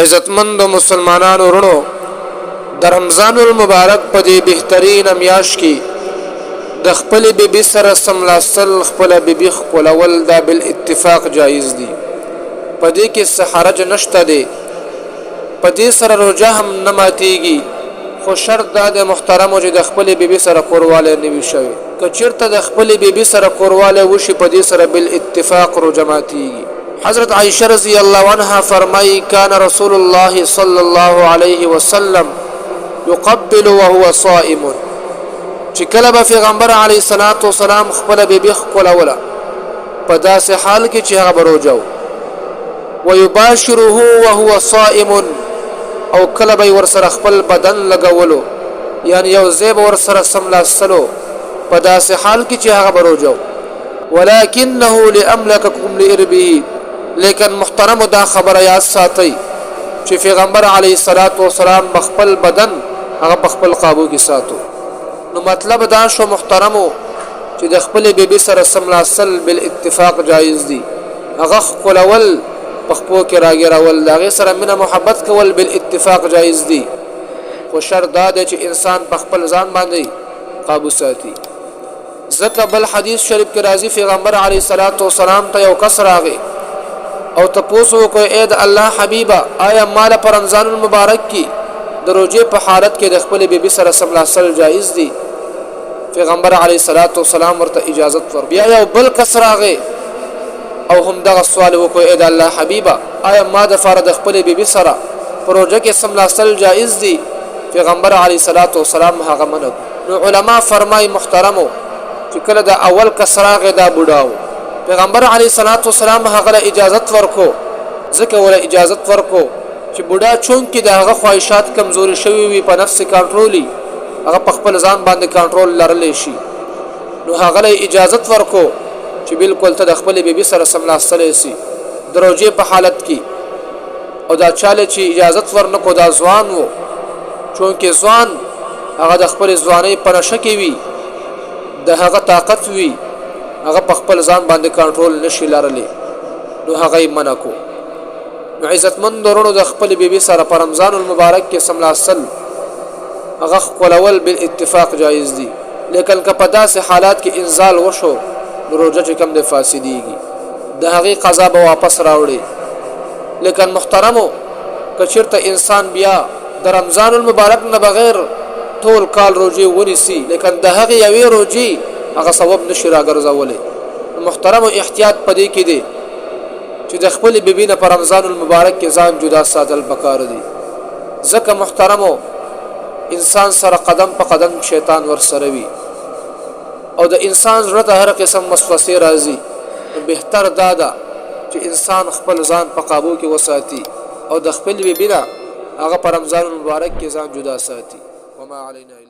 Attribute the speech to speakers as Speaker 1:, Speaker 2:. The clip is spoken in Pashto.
Speaker 1: عزتمندو مسلمانانو ورونو، د رمضان المبارک په دې بهترینه میاشت کې د خپلې بیبي سره سملاستل، خپله بیبي ښکلول دا بالاتفاق جایز دي، په دې کې څه حرج نشته دی، په دې سره روژه هم نه ماتیږي، خو شرط دا دی محترمو چې د خپلې بیبي سره کوروالی نه وي شوی. که چیرته د خپلې بیبي سره کوروالی وشي په دې سره بالاتفاق روژه ماتیږي. حضرت عائشه رضی الله عنها فرمایي، کان رسول الله صلی الله علیه وسلم يقبل وهو صائم، چې کله به پیغمبر علیه الصلاة والسلام خپله بیبي ښکلوله په داسې حال کې چې هغه به روژه و، ويباشره وهو صائم، او کله به یې ورسره خپل بدن لګولو، یعنی یو ځای به ورسره سملاستلو په داسې حال کې چې هغه به روژه و. ولکنه لاملککم لاربه، لیکن محترمو دا خبره یاد ساتئ چې پیغمبر علیه الصلاة والسلام به خپل بدن هغه په خپل قابو کې ساتو. نو مطلب دا شو محترمو چې د خپلې بیبي سره سملاستل بالاتفاق جایز دي، هغه ښکلول، په خپو کې راګیرول، د هغې سره مینه محبت کول بالاتفاق جایز دي، خو شرط دا دی چې انسان په خپل ځان باندې قابو ساتي. ځکه بل حدیث شریف کې راځي پیغمبر علیه الصلاة والسلام ته یو کس راغی او تپوس وکړ، ای د الله حبیبه، آیا مال په رمضان المبارک کې د روژې په حالت کې د خپلې بیبي سره سملاستل جایز دي؟ پیغمبر علیه الصلاة والسلام ورته اجازت ور. بیا یو بل کس راغی او هم دغه سوال وکړ، ای د الله حبیبه، آیا ما د فاره د خپلې بیبي سره په روژه کې سملاستل جایز دي؟ پیغمبر علیه الصلاة والسلام هغه منع. نو علما فرمای محترمو چې کله د اول کس راغی دا بوډا و، پیغمبر علیه الصلاة والسلام هغه له اجازت ورکو، ځکه وله اجازت ورکو چې بوډا چونکې د هغه خواهشات کمزوري شوي وي، په نفس کنټرولي، هغه په خپل ځان باندې کنټرول لرلی شي، نو هغه له اجازت ورکو چې بالکل ته د خپلې بیبي سره سملاستلی سي د روژې په حالت کې. او دا چاله چې اجازت ورنکو دا ځوان وو، چونکې ځوان هغه د خپلې ځوانۍ په نشه کې وي، د هغه طاقت وي، هغه په خپل ځان باندې کنټرول نشي لرلی، نو هغه یې منع کو. نو عزتمند ورونو، د خپلې بیبي سره په رمضان المبارک کې سملاستل، هغه ښکلول بالاتفاق جایز دي، لیکن که په داسې حالات کې انزال وشو نو روژه چې کوم دی فاسدیږي، د هغې قضا به واپس راوړي. لیکن محترمو که چېرته انسان بیا د رمضان المبارک نه بغیر ټول کال روژې ونیسي، لیکن د هغې یوې روژې هغه ثواب نشي راګرځولی. محترمو احتیاط په دې کې دی چې د خپلې بیبي نه په رمضان المبارک کې ځان جدا ساتل پکار دي، ځکه محترمو انسان سره قدم په قدم شیطان ورسره وي او د انسان زړه ته هر قسم وسوسې راځي. نو بهتر دا ده چې انسان خپل ځان په قابو کې وساتي او د خپل بیبي نه هغه په رمضان المبارک کې ځان جدا ساتي. وما علينا الا.